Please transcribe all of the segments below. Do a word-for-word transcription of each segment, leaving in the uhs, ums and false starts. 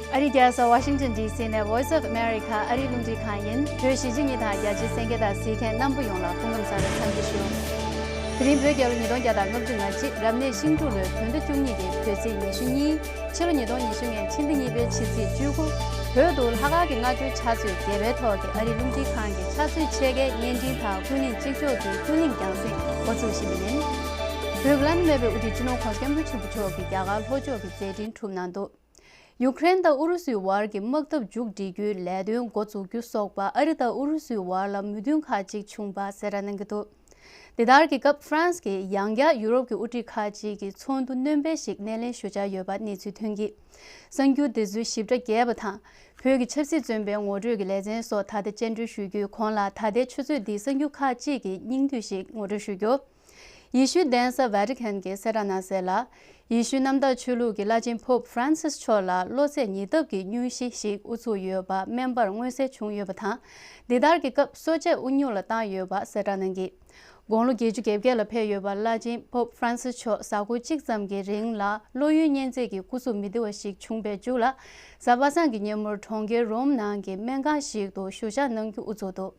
ཨ་རིའི་རྒྱལ་ས་Washington D C ནས Voice of America ཨ་རིའི་རླུང་འཕྲིན་ཁང་ཡིན། བོད་གཞིས་བྱེས་གཉིས་དང་རྒྱ་ཆེའི་གསན་མཁན་དང་གཟིགས་མཁན་རྣམ་པ་ཡོངས་ལ་སྐུ་ཁམས་བཟང་བའི་འཚམས་འདྲི་ཞུ། དེ་རིང་བོད་རྒྱལ་ལོ་ཉིས་སྟོང་བརྒྱ་དང་ལྔ་བཅུ་ང་གཅིག་རབ་གནས་ཤིང་འབྲུག་ལོའི་བོད་ཟླ་བཅུ་གཉིས་ཀྱི་བོད་ཚེས་ཉི་ཤུ་གཉིས། ཕྱི་ལོ་ཉིས་སྟོང་ཉི་ཤུ་ལྔའི་ཕྱི་ཟླ་གཉིས་པའི་ཕྱི་ཚེས་བཅུ་དགུ། བོད་དུ་ལྷག་དཀར་གྱི་སྔ་དྲོའི་ཆུ་ཚོད་བརྒྱད་པའི་ཐོག་གི་ཨ་རིའི་རླུང་འཕྲིན་ཁང་གི་ཆུ་ཚོད་ཕྱེད་ཀའི་བརྙན་འཕྲིན་དང་ཀུན་གླེང་གཅིག་ལྕོགས་ཀྱི་ཀུན་གླེང་རྒྱང་སྲིང་འགོ་ཚུགས་བཞིན་པ་ཡིན། བོད་ཀྱི་བླ་ན་མེད་པའི་དབུ་ཁྲིད་སྤྱི་ནོར་༸གོང་ས་༸སྐྱབས་མགོན་ཆེན་པོ་མཆོག་གིས་རྒྱ་གར་ལྷོ་ཕྱོགས་ཀྱི་མཛད་འཕྲིན་གྲུབ་གནང་འདུག་ཡུ་ཀེ་རེན་དང་ཨུ་རུ་སུའི་བར་གྱི་དམག་འཐབ་མཇུག་སྒྲིལ་རྒྱུའི་ལས་དོན་འགོ་འཛུགས་རྒྱུ་སོགས་པ་ཨ་རི་དང་ཨུ་རུ་སུའི་བར་ལ་མོས་མཐུན་ཁག་ཅིག་བྱུང་བ་གསལ་བསྒྲགས་གནང་གི་འདུག་དེ་ལྟར་གྱི་སྐབས་ཧྥ་རན་སི་གིས་ཡང་བསྐྱར་ཡུ་རོབ་ཀྱི་དབུ་ཁྲིད་ཁག་ཅིག་གི་ཚོགས་འདུ་སྣོན་སྤེལ་ཞིག་སྣེ་ལེན་ཞུ་འཆར་ཡོད་པ་གནས་ཚུལ་ཐོན་གྱིས། གསར་འགྱུར་འདི་ཚོའི་ཞིབ་ཕྲ་རྒྱས་པ་དང་། བོད་ཀྱི་ཆབ་སྲིད་བཙོན་པའི་ངོ་སྤྲོད་ཀྱི་ལེ་ཚན་སོགས་ད་ལྟ་སྤྱན་འབུལ་ཞུ་རྒྱུའི་གོང་ལ་ད་ལྟའི་ཆུ་ཚོད་འདིའི་གསར་འགྱུར་ཁག་ཅིག་གི་སྙིང་བསྡུས་ཤིག་ངོ་སྤྲོད་ཞུ་རྒྱུ། ཡེ་ཤུའི་གདན་ས་ཝེ་ཏི་ཁན་གྱིས་གསལ་བསྒྲགས་གནང་གསལ་ལ། ཡེ་ཤུའི་གནམ་བདག་ཆོས་ལུགས་ཀྱི་བླ་ཆེན་Pope Francis་མཆོག་ལ་གློ་ཚད་ཉེ་འདབས་ཀྱི་སྙུང་གཞི་ཞིག་དབུ་ཚུགས་ཡོད་པ་སྨན་པར་མངོན་གསལ་བྱུང་ཡོད་པ་དང་། འདི་ལྟར་གྱི་སྐབས་གསོ་དཔྱད་དབུ་སྙུང་ལ་བཏང་ཡོད་པ་གསལ་བསྒྲགས་གནང་གིས། དགུང་ལོ་བརྒྱད་ཅུ་གྱ་བརྒྱད་ལ་ཕེབས་ཡོད་པ་བླ་ཆེན་Pope Francis་མཆོག་གཟའ་འཁོར་གཅིག་ཙམ་གྱི་རིང་ལ་གློ་ཡུའི་གཉན་ཚད་ཀྱི་སྐུ་གཟུགས་མི་བདེ་བ་ཞིག་བྱུང་བའི་མཇུག་ལ། གཟའ་པ་སངས་ཀྱི་ཉིན་མོར་གྲོང་ཁྱེར་རོམ་ནང་གི་སྨན་ཁང་ཞིག་ཏུ་བཞུགས་ཞག་གནང་རྒྱུ་དབུ་ཚུགས་འདུག་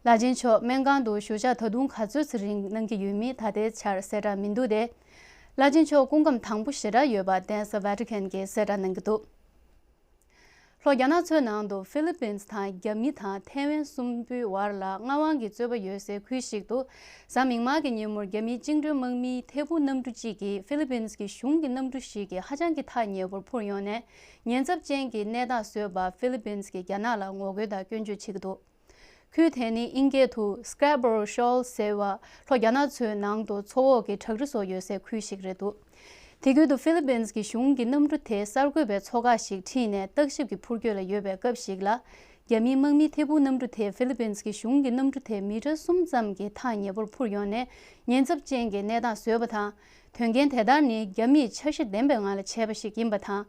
བླ་ཆེན་མཆོག་སྨན་ཁང་དུ་བཞུགས་ཞག་ད་དུང་ག་ཚོད་ཙམ་རིང་གནང་གི་ཡོད་མིན་ད་ལྟའི་ཆར་གསལ་བསྒྲགས་མི་འདུག་སྟེ། བླ་ཆེན་མཆོག་སྐུ་ཁམས་དྭངས་པོ་ཞེ་དྲག་ཡོད་པ་གདན་ས་ཝེ་ཏི་ཁན་གྱིས་གསལ་བསྒྲགས་གནང་གི་འདུག་ལྷོ་རྒྱ་ནག་མཚོའི་ནང་དུ་ཧྥི་ལི་པིན་དང་རྒྱ་མི་དང་ཐའེ་ཝན་གསུམ་པོའི་བར་ལ་མངའ་དབང་གི་རྩོད་པ་ཡོད་སའི་ཁུལ་ཞིག་ཏུ། གཟའ་མིག་དམར་གྱི་ཉིན་མོར་རྒྱ་མིའི་བཅིངས་འགྲོལ་དམག་མིའི་ཐད་འཕུར་གནམ་གྲུ་གཅིག་གིས་ཧྥི་ལི་པིན་གྱི་གཞུང་གི་གནམ་གྲུ་ཞིག་གི་ཧ་ཅང་གི་ཐག་ཉེ་པོར་འཕུར་ཡོང་ནས། ཉེན་ཚབས་ཅན་གྱི་གནས་སྟངས་བཟོས་པར་ཧྥི་ལི་པིན་གྱིས་རྒྱ་ནག་ལ་ངོ་རྒོལ་དང་སྐྱོན་བརྗོད་བྱེད་ཀྱི་འདུག་ཁུལ་དེ་ནི་དབྱིན་སྐད་དུ་Scarborough Shoal ཟེར་བ། ལྷོ་རྒྱ་ནག་མཚོའི་ནང་དུ་མཚོ་འོག་གི་བྲག་རི་སོགས་ཡོད་སའི་ཁུལ་ཞིག་རེད་འདུག་དེ་ཁུལ་དུ་ཧྥི་ལི་པིན་གྱི་གཞུང་གི་གནམ་གྲུ་དེ་གསར་འགོད་པའི་ཚོགས་ཁག་ཞིག་ཁྲིད་ནས་བརྟག་ཞིབ་ཀྱི་འཕུར་སྐྱོད་ལ་ཡོད་པའི་སྐབས་ཤིག་ལ། རྒྱ་མིའི་དམག་མིའི་ཐད་འཕུར་གནམ་གྲུ་དེ་ཧྥི་ལི་པིན་གྱི་གཞུང་གི་གནམ་གྲུ་དེ་མི་ཊར་གསུམ་ཙམ་གྱི་ཐག་ཉེ་པོར་འཕུར་ཡོང་ནས་ཉེན་ཚབས་ཅན་གྱི་གནས་སྟངས་བཟོས་པ་དང་། དོན་རྐྱེན་དེ་ལྟར་ནི་རྒྱ་མིས་འཆར་གཞི་ལྡན་པའི་ངང་ལ་བྱས་པ་ཞིག་ཡིན་པ་དང་།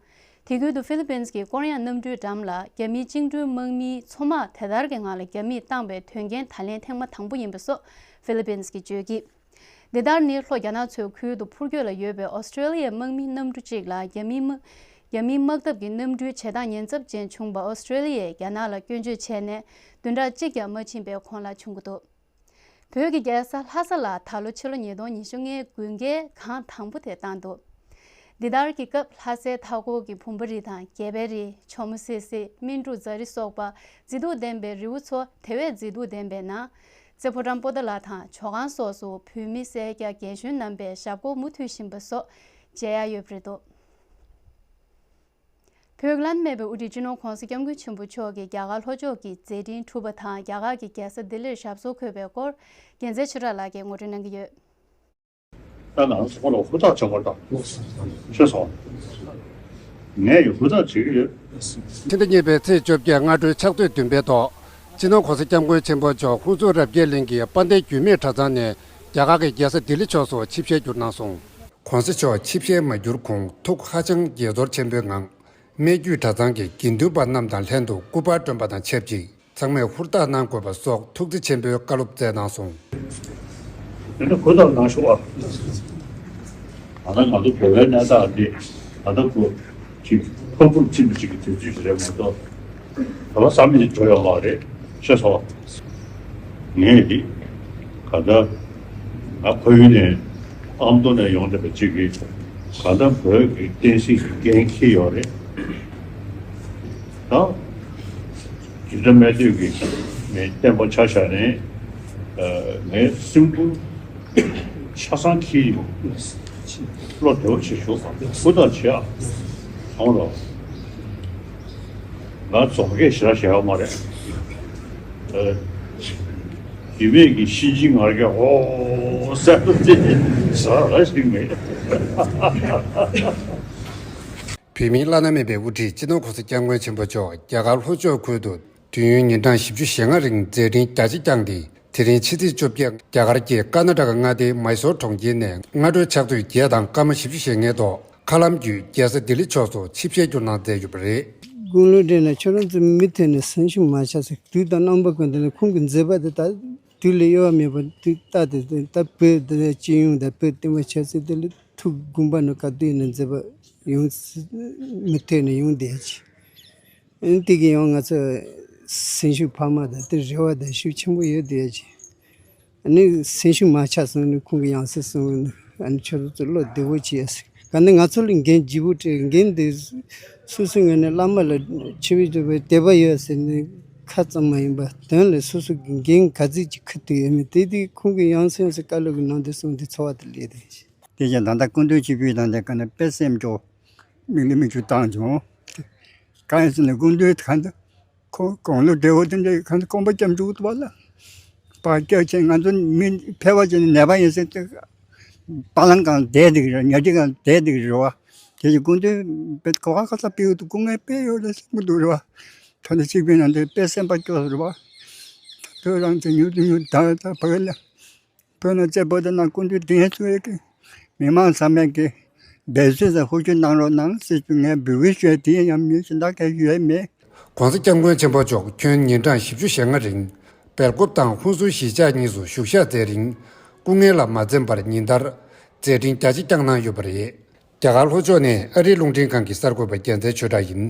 དེ་ཁུལ་དུ་ཧྥི་ལི་པིན་གྱི་སྐོར་གཡང་གནམ་གྲུའི་འགྲམ་ལ་རྒྱ་མིའི་བཅིངས་འགྲོལ་དམག་མིའི་མཚོ་དམག་དེ་ལྟར་གྱི་ངང་ལ་རྒྱ་མིས་བཏང་བའི་དོན་རྐྱེན་ད་ལན་ཐེངས་མ་དང་པོ་ཡིན་པ་སོགས་ཧྥི་ལི་པིན་གྱིས་བརྗོད་ཀྱིས། འདི་ལྟར་ནི་ལྷོ་རྒྱ་ནག་མཚོའི་ཁུལ་དུ་འཕུར་སྐྱོད་ལ་ཡོད་པའི་ཨོ་སི་ཀྲེ་ལི་ཡའི་དམག་མི་གནམ་གྲུ་གཅིག་ལ་རྒྱ་མིའི་དམག་རྒྱ་མིའི་དམག་འཐབ་ཀྱི་གནམ་གྲུའི་བྱེད་སྟངས་ཉེན་ཚབས་ཅན་བྱུང་བར་ཨོ་སི་ཀྲེ་ལི་ཡས་རྒྱ་ནག་ལ་སྐྱོན་བརྗོད་བྱས་ནས་བདུན་ཕྲག་གཅིག་ཀྱང་མ་ཕྱིན་པའི་གོང་ལ་བྱུང་གི་འདུག་བོད་ཀྱི་རྒྱལ་ས་ལྷ་ས་ལ་ད་ལོ་ཕྱི་ལོ་ཉིས་སྟོང་ཉི་ཤུ་ལྔའི་དགུན་ཁའི་གངས་དང་པོ་དེ་བཏང་འདུག་འདི་ལྟར་གྱི་སྐབས་ལྷ་སའི་མཐའ་འཁོར་གྱི་བུམ་པ་རི་དང་རྒྱལ་པོའི་རི། ཇོ་མོ་སི་སི། སྨིན་དྲུག་རྫ་རི་སོགས་པ་མཛེས་སྡུག་ལྡན་པའི་རི་བོ་ཚོ་དེ་བས་མཛེས་སྡུག་ལྡན་པའི་ནང་། རྩེ་ཕོ་བྲང་པོ་ཏཱ་ལ་དང་ཇོ་ཁང་སོགས་སུ་བོད་མི་སེར་སྐྱ་རྒན་གཞོན་རྣམ་པས་ཞབས་སྐོར་མུ་མཐུད་བཞིན་པ་སོགས་མཇལ་ཡ་ཡོད་པ་རེད་འདུག་བོད་ཀྱི་བླ་ན་མེད་པའི་དབུ་ཁྲིད་སྤྱི་ནོར་༸གོང་ས་༸སྐྱབས་མགོན་ཆེན་པོ་མཆོག་གིས་རྒྱ་གར་ལྷོ་ཕྱོགས་ཀྱི་མཛད་འཕྲིན་གྲུབ་པ་དང་རྒྱ་གར་གྱི་རྒྱལ་ས་ལྡི་ལིར་ཞབས་སོར་འཁོད་པའི་སྐོར་རྒྱལ་མཚན་ཆོས་གྲགས་ལགས་ཀྱིས་ངོ་སྤྲོད་གནང་གི་ཡོད། ད་ང་ཚོ་ཁོང་ལ་ཧུར་ཐག་བྱེད་དགོས་དང་ཤེས་སོང་། ངས་ཡང་ཧུར་ཐག་བྱེད་ཀྱི་ཡོད། ཕྱི་ཟླ་གཉིས་པའི་ཚེས་བཅོ་བརྒྱད་སྔ་དྲོའི་ཕྱག་ཚོད་བདུན་པའི་ཐོག་སྤྱི་ནོར་༸གོང་ས་༸སྐྱབས་མགོན་ཆེན་པོ་མཆོག་ཧུན་སུར་རབ་རྒྱས་གླིང་གི་དཔལ་ལྡན་རྒྱུད་སྨད་གྲྭ་ཚང་ནས་རྒྱ་གར་གྱི་རྒྱལ་ས་ལྡི་ལི་ཕྱོགས་སུ་ཆིབས་ཞལ་བསྒྱུར་གནང་སོང་། ༸གོང་ས་མཆོག་ཆིབས་ཞལ་མ་བསྒྱུར་གོང་ཐུགས་ཧ་ཅང་དགྱེས་ཚོར་ཆེན་པོའི་ངང་། སྨད་རྒྱུད་གྲྭ་ཚང་གི་དགེ་འདུན་པ་རྣམས་དང་ལྷན་དུ་སྐུ་པར་བསྐྲུན་པ་དང་ཆབས་ཅིག་ཚང་མས་ཧུར་ཐག་གནང་དགོས་པ་སོགས་ཐུགས་རྗེ་ཆེན་པོའི་བཀའ་སློབ་སྩལ་གནང་སོང་། དེ་ནི་གུས་ཐག་གནང་ཤོག་ཨ། ད་ལྟ་ང་ཚོ་བོད་པའི་གནས་སྟངས་འདི་ད་ལྟ་ཁོ་ཅིག་ཕམ་ཕུགས་ཕྱིན་པ་ཅིག་གི་དུས་ཚོད་ཅིག་རེད་མ་གཏོགས། ག་པ་བསམ་ཡས་འགྲོ་ཡོད་མ་རེད། ཤེས་སོང་། ངས་འདི་ག་ད་ང་ཁོར་ཡུག་ནས་ཨ་མདོ་ནས་ཡོང་བསྡད་པ་ཅིག་གིས་ག་ད་བོད་ཀྱི་བསྟན་སྲིད་ཀྱི་འགན་འཁྱེར་ཡོད་རེད། ད་ཇི་ལྟར་སྨད་སྟོད་ཀྱི་ངའི་བསྟན་པ་ཆ་བཞག་ནས་ངའི་སེམས་ཁུར་ཆ་ཚང་འཁྱེར་ཡོང་། བློ་བདེ་བོ་བྱེད་ཤོག་ཧུར་ཐག་བྱེད་ཨ། སོང་རོགས། ང་རྫོང་སྐད་ཞེ་དྲག་བཤད་ཡོད་མ་རེད། ཨ། རྒྱུད་སྨད་ཀྱི་གཤིན་རྗེ་ངར་སྐད་ཧོ་ཟེར་ཏེ་ཟ་ར་ཞིག་མེད། བོད་མིའི་བླ་ན་མེད་པའི་དབུ་ཁྲིད་སྤྱི་ནོར་༸གོང་ས་༸སྐྱབས་མགོན་ཆེན་པོ་མཆོག་རྒྱ་གར་ལྷོ་ཕྱོགས་ཁུལ་དུ་དུས་ཡུན་ཉིན་གྲངས་བཞི་བཅུ་ཞེ་ལྔ་རིང་མཛད་འཕྲིན་རྒྱ་ཆེ་བསྐྱངས་ཏེ། དེ་རིང་ཕྱི་ཚེས་བཅོ་བརྒྱད་རྒྱ་གར་གྱི་ཀར་ན་ཊ་ཀ་མངའ་སྡེའི་མཱི་སོར་གྲོང་ཁྱེར་ནས་སྔ་དྲོའི་ཕྱག་ཚོད་བརྒྱད་དང་སྐར་མ་བཞི་བཅུ་ཞེ་ལྔའི་ཐོག་མཁའ་ལམ་བརྒྱུད་རྒྱལ་ས་ལྡི་ལི་ཕྱོགས་སུ་ཆིབས་ཞལ་བསྒྱུར་གནང་མཛད་ཡོད་པ་རེད། དགུང་ལོ་བགྲེས་ནས་ཁྱོད་རང་ཚོ་མུ་མཐུད་ནས་བཟང་ཞིང་མ་ཆགས་ཟེར། དུས་དང་རྣམ་པ་ཀུན་ཏུ་ནས་ཁོང་གི་མཛད་པ་དེ་ད་དུས་ལས་གཡོལ་བ་མེད་པར་དུས་རྟག་ཏུ་ད་བོད་དེ་སྤྱི་ཡོངས་དང་བོད་བསྟན་པ་ཆབ་སྲིད་དེ་ལ་ཐུགས་དགོངས་པ་ནས་ག་དུས་ནས་མཛད་པ། ཡང་མུ་མཐུད་ནས་ཡོང་བསྡད་ཀྱི། ཨ་ནི་དེ་གི་ཡང་ང་ཚོ་སེམས་ཤུགས་འཕར་མ་དང་དེ་རེ་བ་དང་ཤུགས་ཆེན་པོ་ཡོད་བསྡད་ཀྱི། ཨ་ནི་སེམས་ཤུགས་མ་ཆག་སོང་ནས་ཁོང་གི་ཡང་སྲིད་སོང་ནས། ཨ་ནི་ཁྱོད་ཚོ་བློ་བདེ་བོ་བྱས་ཟེར། ག་ནི་ང་ཚོ་ལ་འགན་ལྗིད་པོ་སྤྲད། འགན་འདི་སོ་སོའི་ངོས་ནས་བླ་མ་ལ་ཆེ་བའི་དུ་བའི་དད་པ་ཡོད་ཟེར་ནས་ཁ་ཙམ་མ་ཡིན་པ་དོན་ལ་སོ་སོ་གི་འགན་ག་ཚོད་ཅིག་འཁུར་ཐུབ་ཡོད་མེད་དེ་དེ་ཁོང་གི་ཡང་སྲིད་ཡང་སྲིད་བཀའ་སློབ་ཀྱི་ནང་དུ་གསུངས་ཏེ་འཚོ་བ་དེ་ལས་དེ། དེ་བཞིན་ད་ལྟ་སྐུ་མདུན་སྤྱི་འཐུས་དང་དེ་ག་ནས་དཔེ་སེམས་སྐྱོ། མིག་ལ་མིག་ཆུ་བཏང་བྱུང་། གང་ཡིན་ཟེར་ན་སྐུ་མདུན་གང་དུ་ཁོ་དགུང་ལོ་བགྲེས་པོ་དེ་འདྲའི་གང་དུ་དགོངས་པ་སྐྱབས་འཇུག་ཏུ་བ་ལ། བར་སྐྱོད་ཆེན་ང་ཚོ་མི་ཕལ་བ་ཅན་ནད་པ་ཡིན་ཟེར་ཏེ། བ་ལང་གང་བསྡད་འདུག་རེད། ཉལ་ཁྲི་གང་བསྡད་འདུག་རེད་བ། དེ་བཞིན་སྐུ་མདུན་དཔེ་གོ་བ་ཁ་ཚ་སྤེལ་དུ་སྐུ་ངལ་དཔེ་ཡོད་ལ་སེམས་མི་འདུག་རེད་བ། ད་ནི་གཅིག་པའི་ནང་དུ་དཔེ་སེམས་པ་སྐྱོ་རེད་བ། ད་བོད་རང་བཙན་ཉུང་དུ་ཉུང་དུ་ད་ད་བོད་ལ། བོད་ནང་བཙན་པོ་དེ་ནང་སྐུ་མདུན་དེ་ཚོ་ཡི་གི་མི་མང་ཚང་མས་ཀྱི་འབད་བརྩོན་དང་ཧུར་བརྩོན་གནང་རོགས་གནང་ཟེར་གྱི་ངས་འབོད་སྐུལ་ཞུས། དེ་ཡང་མི་གཞན་དག་གིས་ཡོད་མེད། ༸གོང་ས་༸སྐྱབས་མགོན་ཆེན་པོ་མཆོག་ཁྱོན་ཉིན་གྲངས་བཞི་བཅུ་ཞེ་ལྔ་རིང་སྦེལ་ཀོབ་དང་ཧུན་སུར་གཞིས་ཆགས་གཉིས་སུ་བཞུགས་ཞག་མཛད་རིང་སྐུ་ངལ་ལ་མ་འཛེམས་པར་ཉིན་ལྟར་མཛད་འཕྲིན་རྒྱ་ཆེ་བསྐྱངས་གནང་ཡོད་པ་རེད། རྒྱ་གར་ལྷོ་ཕྱོགས་ནས་ཨ་རིའི་རླུང་འཕྲིན་ཁང་གི་གསར་འགོད་པ་རྒྱལ་མཚན་ཆོས་གྲགས་ཡིན།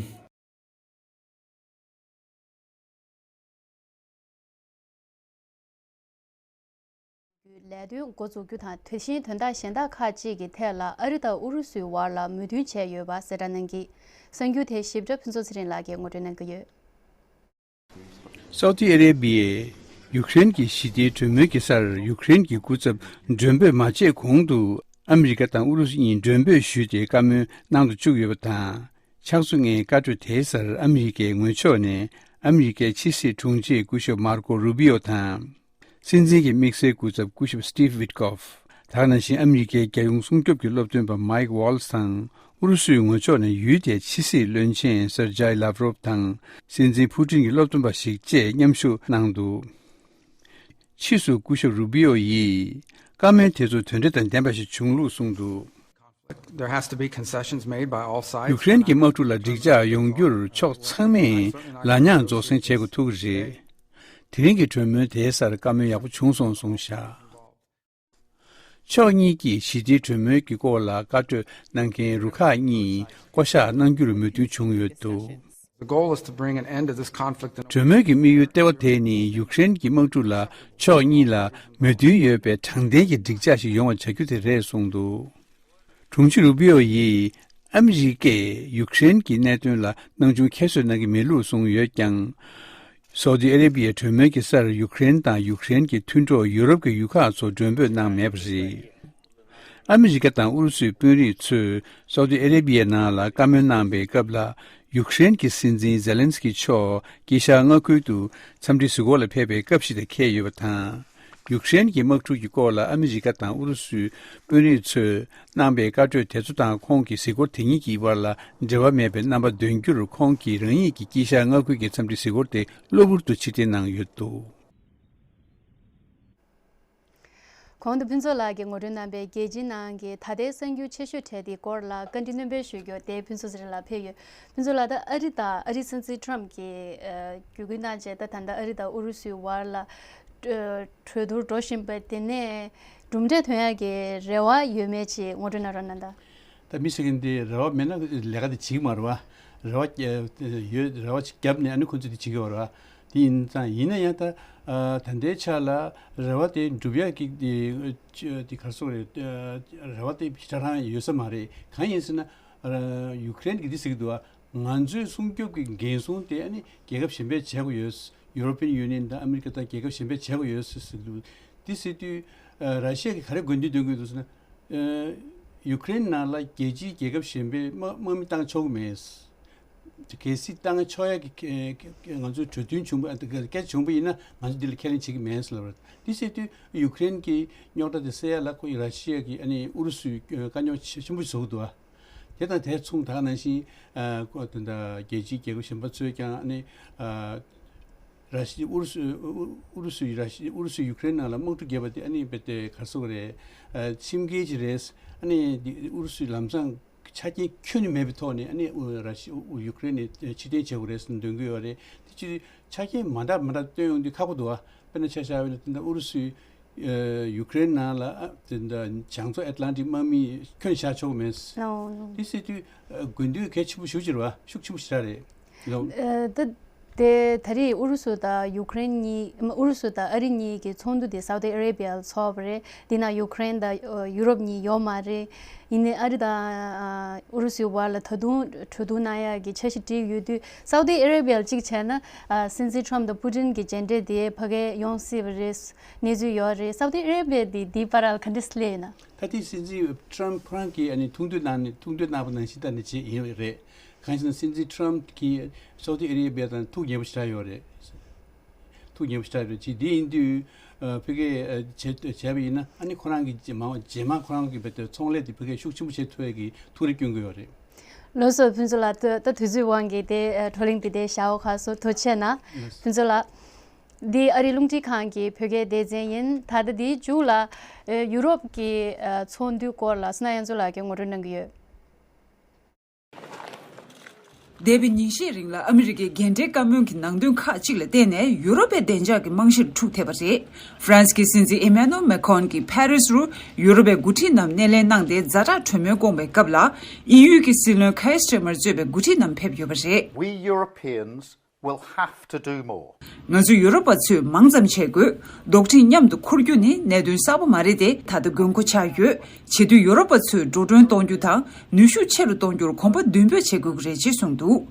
ལས་དོན་འགོ་འཛུགས་རྒྱུ་དང་། དེ་བཞིན་དོན་དག་གཞན་དག་ཁག་ཅིག་གི་ཐད་ལ་ཨ་རི་དང་ཨུ་རུ་སུའི་བར་ལ་མོས་མཐུན་བྱས་ཡོད་པ་གསལ་བསྒྲགས་གནང་གིས། གསར་འགྱུར་དེ་ཞིབ་ཕྲ་ཕུན་ཚོགས་ཚེ་རིང་ལགས་ཀྱིས་ངོ་སྤྲོད་གནང་གི་ཡོད། སའུ་ཏི་ཨ་རེ་བྷི་ཡས་ཡུཀ་རེན་གྱི་ཞི་བདེའི་གྲོས་མོལ་གྱི་སར་ཡུཀ་རེན་གྱི་སྐུ་ཚབ་མགྲོན་འབོད་མ་བྱས་གོང་དུ་ཨ་མི་རི་ཀ་དང་ཨུ་རུ་སུ་གཉིས་མགྲོན་འབོད་ཞུས་ཏེ་བཀའ་མོལ་གནང་དུ་བཅུག་ཡོད་པ་དང་། ཕྱག་ཚོད་ལྔའི་བཀའ་གྲོས་དེའི་སར་ཨ་མི་རི་ཀའི་ངོས་ཕྱོགས་ནས་ཨ་མི་རི་ཀའི་ཕྱི་སྲིད་དྲུང་ཆེ་སྐུ་ཞབས་མར་ཀོ་རུ་བྷི་ཡོ་དང་། སྲིད་འཛིན་གྱི་དམིགས་བསལ་སྐུ་ཚབ་སྐུ་ཞབས་སི་ཊིབ་ཝིཊ་ཀོབ། ད་ག་ནང་བཞིན་ཨ་མི་རི་ཀའི་རྒྱལ་ཡོངས་སྲུང་སྐྱོབ་ཀྱི་སློབ་སྟོན་པ་མའིག་ཝལ་ཚི་དང་། ཨུ་རུ་སུའི་ངོས་ཕྱོགས་ནས་ཡུལ་དེའི་ཕྱི་སྲིད་བློན་ཆེན་སེར་ཇའི་ལབ་རོབ་དང་། སྲིད་འཛིན་ཕུ་ཀྲིན་གྱི་སློབ་སྟོན་པ་ཞིག་བཅས་མཉམ་ཞུགས་གནང་འདུག་ཕྱིས་སུ་སྐུ་ཞབས་རུ་བྷི་ཡོ་ཡིས་བཀའ་མོལ་དེ་ཚོ་དོན་འབྲས་དང་ལྡན་པ་ཞིག་བྱུང་ལུགས་གསུངས་འདུག There has to be concessions made by all sides. ཡུཀ་རེན་གྱི་དམག་འཁྲུག་ལ་འགྲིག་འཇགས་ཡོང་རྒྱུར་ཕྱོགས་ཚང་མས་ལ་ཉག་རྫོགས་སེང་བྱེད་དགོས་ཐུག་རེད། དེ་རིང་གི་གྲོས་མོལ་དེའི་སར་བཀའ་མོལ་ཡག་པོ་བྱུང་སོང་གསུངས་བཞག་ཕྱོགས་གཉིས་ཀྱིས་ཞི་བདེའི་གྲོས་མོལ་གྱི་སྐོར་ལ་བཀའ་གྲོས་གནང་མཁན་རུ་ཁག་གཉིས་བསྐོ་གཞག་གནང་རྒྱུར་མོས་མཐུན་བྱུང་ཡོད་འདུག The goal is to bring an end to this conflict. གྲོས་མོལ་གྱི་དམིགས་ཡུལ་ལྟེ་བ་དེ་ནི་ཡུཀ་རེན་གྱི་དམག་འཁྲུག་ལ་ཕྱོགས་གཉིས་ལ་མོས་མཐུན་ཡོད་པའི་དྲང་བདེན་གྱི་འགྲིག་འཇགས་ཤིག་ཡོང་བ་བྱ་རྒྱུ་དེ་རེད་གསུངས་འདུག་དྲུང་ཆེ་རུ་བྷི་ཡོ་ཡིས་ཨ་མི་རི་ཀས་ཡུཀ་རེན་གྱི་གནད་དོན་ལ་སྣང་ཆུང་ཁྱད་གསོད་གནང་གི་མེད་ལུགས་གསུངས་ཡོད་ཀྱང་། སའུ་ཏི་ཨ་རེ་བྷི་ཡའི་གྲོས་མོལ་གྱི་སར་ཡུཀ་རེན་དང་ཡུཀ་རེན་གྱི་མཐུན་གྲོགས་ཡུ་རོབ་ཀྱི་ཡུལ་ཁག་ཚོ་མགྲོན་འབོད་གནང་མེད་པ་རེད། ཨ་མི་རི་ཀ་དང་ཨུ་རུ་སུའི་དཔོན་རིགས་ཚོས་སའུ་ཏི་ཨ་རེ་བྷི་ཡའི་ནང་ལ་བཀའ་མོལ་གནང་པའི་སྐབས་ལ། ཡུཀ་རེན་གྱི་སྲིད་འཛིན་ཛེ་ལན་སི་ཀི་མཆོག་དཀྱིལ་ཤར་མངའ་ཁུལ་དུ་འཚམས་འདྲི་གཟིགས་སྐོར་ལ་ཕེབས་པའི་སྐབས་ཤིག་དང་འཁེལ་ཡོད་པ་དང་། ཡུཀ་རེན་གྱི་དམག་འཁྲུག་གི་སྐོར་ལ་ཨ་མི་རི་ཀ་དང་ཨུ་རུ་སུའི་དཔོན་རིགས་ཚོས་གནང་པའི་བཀའ་གྲོས་དེ་ཚོ་དང་ཁོང་གི་གཟིགས་སྐོར་དེ་གཉིས་ཀྱི་བར་ལ་འབྲེལ་བ་མེད་པའི་རྣམ་པ་འདོན་རྒྱུར། ཁོང་གིས་རང་ཉིད་ཀྱི་དཀྱིལ་ཤར་མངའ་ཁུལ་གྱི་འཚམས་འདྲི་གཟིགས་སྐོར་དེ་གློ་བུར་དུ་ཕྱིར་འཐེན་གནང་ཡོད་འདུག་གོང་དུ་ཕུན་ཚོགས་ལགས་ཀྱིས་ངོ་སྤྲོད་གནང་པའི་རྒྱལ་སྤྱིའི་ནང་གི་ད་ལྟའི་གསར་འགྱུར་ཆེ་ཤོས་གྲས་དེའི་སྐོར་ལ་བཀའ་འདྲི་སྣོན་སྤེལ་ཞུ་རྒྱུ་དེ་ཕུན་ཚོགས་ཚེ་རིང་ལགས་ཕེབས་ཡོད། ཕུན་ཚོགས་ལགས། ད་ཨ་རི་དང་ཨ་རིའི་སྲིད་འཛིན་ཊམ་གྱིས་ཨ་བརྒྱུད་སྐུལ་གནང་བྱས། ད་ད་ལྟ་ཨ་རི་དང་ཨུ་རུ་སུའི་བར་ལ་ཨ་གྲོས་བསྡུར་འགྲོ་བཞིན་པ་དེ་ནས་གྲུབ་འབྲས་ཐོན་ཡག་གི་རེ་བ་ཡོད་མེད་ཅིག་ངོ་སྤྲོད་གནང་རོགས་གནང་དང་། ད་མི་ཟེར་མཁན་དེ་རེ་བ་མེད་ན་ལས་ཀ་དེ་བྱེད་ཀྱི་མ་རེད་བ། རེ་བ་ཡོད། རེ་བ་ཅིག་བརྒྱབ་ནས་ཨ་ནི་ཁོ་ཚོས་དེ་བྱེད་ཀྱི་ཡོད་རེད་བ། དེ་ཡིན་ཙང་། ཡིན་ན་ཡང་ད་ཨ་ད་ལྟའི་ཆ་ལ་རེ་བ་དེ་འགྲུབ་ཡག་གི་དེ་དེ་ག་རེ་ཟེར་དགོས་རེད། ཨ་རེ་བ་དེ་ཞེ་དྲག་རང་ཡོད་ས་མ་རེད། གང་ཡིན་ཟེར་ན། ཨ་ཡུཀ་རེན་གྱིས་འདི་ཟེར་གྱི་འདུག་བ། ང་ཚོའི་སྲུང་སྐྱོབ་ཀྱི་འགན་སྲུང་དེ་ཨ་ནི་རྒྱལ་ཁབ་གཞན་པས་བྱེད་དགོས་ཡོད། ཡུ་རོ་པི་ཡན་ཡུ་ནི་ཡན་དང་ཨ་མི་རི་ཀ་དང་རྒྱལ་ཁབ་གཞན་པས་བྱེད་དགོས་ཡོད་ཟེར་ཟེར་གྱི་འདུག་འདི་ཟེར་དུས་ཨ་ར་ཤི་ཡ་གིས་ག་རེ་དགོས་འདུན་འདོན་གྱི་འདུག་ཟེར་ན། ཨ་ཡུཀ་རེན་ནང་ལ་རྒྱལ་སྤྱིའི་རྒྱལ་ཁབ་གཞན་པས་དམག་དམག་མི་བཏང་ཆོག་གི་མེད། གལ་སྲིད་བཏང་ཆོག་ཡག་གི་ང་ཚོའི་གྲོས་མཐུན་བྱུང་བ། སྐད་ཆ་བྱུང་བ་ཡིན་ན་ང་ཚོ་འདི་ལ་ཁས་ལེན་བྱེད་ཀྱི་མེད་ཟེར་ལབ་རེད། འདི་ཟེར་དུས་ཡུཀ་རེན་གྱི་རྙོག་དྲ་དེ་སེལ་ཡག་ལ་ཁོ་ར་ཤི་ཡ་གིས་ཨ་ནི་ཨུ་རུ་སུའི་དཀའ་རྙོག་ཆེ་ཆེན་པོ་བཟོ་གི་འདུག་ཨ། དེ་དང་དེ་མཚུངས་ད་ག་ནང་བཞིན་ཨ་ཁོ་དེ་འདྲ་རྒྱལ་སྤྱིའི་རྒྱལ་ཁབ་གཞན་པ་ཚོས་ཀྱང་ཨ་ནི་ཨ་ར་ཤི་ཨུ་རུ་སུ་ཨུ་རུ་སུའི་ར་ཤི་ཨུ་རུ་སུས་ཡུཀ་རེན་ནང་ལ་དམག་འཁྲུག་བརྒྱབ་པ་དེ་ཨ་ནི་རྦད་དེ་ག་རེ་ཟེར་དགོས་རེད། ཨ་ཁྲིམས་འགལ་ཅིག་རེད། ཨ་ནི་འདི་ཨུ་རུ་སུའི་ལམ་སང་ཆ་རྐྱེན་ཁྱོན་ནས་མེད་པའི་ཐོག་ནས་ཨ་ནི་ཨུ་ར་ཤི་ཨུ་ཡུཀ་རེན་ནས་ཕྱིར་འཐེན་བྱེད་དགོས་རེད་ཟེར་འདོན་གྱི་ཡོད་རེད། དེ་ཅི་ཆ་རྐྱེན་མ་འདྲ་མ་འདྲ་བཏོན་ཡོང་དུས་ཁག་པོ་འདུག་ཨ། དཔེར་ན་ཆ་བཞག་པ་ཡིན་ན་དེ་འདྲ་ཨུ་རུ་སུའི་ ཡུ་ཀེ་རེན་ནང་ལ་ཨ་དེ་འདྲ་བྱང་མཚོ་ཨེཊ་ལན་ཊིག་དམག་མི་ཁྱོན་བཞག་ཆོག་མེད། ཨོ། དེ་ཟེར་དུས་དགོས་འདུན་གལ་ཆེན་པོ་ཞེ་པོ་ཅིག་རེད་བ། ཤུགས་ཆེན་པོ་ཞེ་དྲག་རེད། ད་དེ་ད་རེས་ཨུ་རུ་སུ་དང་ཡུ་ཀེ་རེན་གཉིས། ཨུ་རུ་སུ་དང་ཨ་རི་གཉིས་ཀྱི་ཚོགས་འདུ་དེ་སའུ་ཏི་ཨ་རེ་བྷི་ཡ་ལ་ཚོགས་པ་རེད། འདི་ན་ཡུ་ཀེ་རེན་དང་ཡུ་རོབ་གཉིས་ཡོད་མ་རེད། ཡིན་ནའི་ཨ་རི་དང་ཨུ་རུ་སུའི་བར་ལ་ད་དུང་གྲོས་བསྡུར་གནང་ཡག་གི་འཆར་གཞི་བསྒྲིགས་ཡོད་དུས། སའུ་ཏི་ཨ་རེ་བྷི་ཡ་ལ་གཅིག་བྱས་ན། སྲིད་འཛིན་ཁྲོམ་དང་ཕུ་ཏིན་གྱི་མཇལ་འཕྲད་དེ་ཕ་གིར་ཡོང་སྲིད་པ་རེད། གནས་ཚུལ་ཡོད་རེད། སའུ་ཏི་ཨ་རེ་བྷི་ཡ་དེ་འདིའི་བར་ལ་ག་འདྲ་སླེབས་ཡོད་ན། ད་ལྟའི་སྲིད་འཛིན་ཁྲོམ་ཁོ་རང་གིས་ཨ་ནི་ཐུགས་འདོད་གནང་ནས། ཐུགས་འདོད་གནང་པ་ནང་བཞིན་ད་ནི་བྱས་ཡིན་རེད། གང་ཞེ་ན། སྲིད་འཛིན་ཁྲོམ་གྱིས་སའུ་ཏི་ཨ་རེ་བྷི་ཡ་དང་ཐུགས་མཉེས་པོ་ཞེ་དྲག་ཡོད་རེད། ཐུགས་མཉེས་པོ་ཞེ་དྲག་ཡོད་རེད། ཅིག་འདི་ཡིན་དུས་ཕ་གིས་བྱས་བྱས་པ་ཡིན་ན། ཨ་ནི་ཁོ་རང་གིས་རྗེས་མ་རྗེས་མ་ཁོ་རང་གིས་བྱས་ཏེ་ཚོང་ལས་དེ་ཕ་གིར་ཤུགས་ཆེན་པོ་བྱེད་ཐུབ་ཡས་ཀྱི་ཐུགས་རེ་བསྐྱོན་གྱི་ཡོད་རེད། ལགས་སོ། ཕུན་ཚོགས་ལགས། ད་ད་དུས་ཚོད་དབང་གིས་དེ་བགྲོ་གླེང་དེ་དེ་བཞག་འོ་ཁ་སོ། ཐུགས་རྗེ་ཆེ་གནང་། ཕུན་ཚོགས་ལགས། འདི་ཨ་རིའི་རླུང་འཕྲིན་ཁང་གི་བོད་སྐད་སྡེ་ཚན་ཡིན། ད་ལྟ་འདིའི་མཇུག་ལ་ཡུ་རོབ་ཀྱི་ཚོགས་འདུའི་སྐོར་ལ་བསོད་ནམས་དབྱངས་མཚོ་ལགས་ཀྱིས་ངོ་སྤྲོད་གནང་གི་ཡོད། འདས་པའི་ཉིན་ཤས་རིང་ལ་ཨ་མི་རི་ཀའི་རྒན་གྲས་བཀའ་མོལ་གྱི་ནང་དོན་ཁག་ཅིག་ལ་བརྟེན་ནས་ཡུ་རོབ་པའི་བདེ་འཇགས་ཀྱི་རྨང་གཞིར་འཁྲུག་ཐེབས་པ་རེད། ཧྥ་རན་སི་གི་སྲིད་འཛིན་ཨི་མེ་ནུ་ཨེལ་མེ་ཁོན་གྱིས་ཕ་རི་སི་རུ་ཡུ་རོབ་པའི་འགོ་ཁྲིད་རྣམས་སྣེ་ལེན་གནང་སྟེ་ཛ་དྲག་གྲོས་མོལ་བསྐོང་བའི་སྐབས་ལ། ཨི་ཡུལ་གྱི་སྲིད་བློན་ཁ་ཡར་སི་ཊར་མར་གཙོས་པའི་འགོ་ཁྲིད་རྣམས་ཕེབས་ཡོད་པ་རེད། We Europeans will have to do more. ང་ཚོ་ཡུ་རོབ་པ་ཚོས་མང་ཙམ་བྱེད་དགོས། རྡོག་ཁྲེས་མཉམ་དུ་འཁུར་རྒྱུ་ནི་གནད་དོན་གསར་པ་མ་རེད་དེ། ད་ལྟ་དགོས་མཁོ་ཆགས་ཡོད། བྱེད་དུས་ཡུ་རོབ་པ་ཚོས་འགྲོ་གྲོན་གཏོང་རྒྱུ་དང་ནུས་ཤུགས་ཆེ་རུ་གཏོང་རྒྱུར་གོམ་པ་མདུན་སྤོས་བྱེད་དགོས་ཀྱི་རེད་ཅེས་གསུངས་འདུག།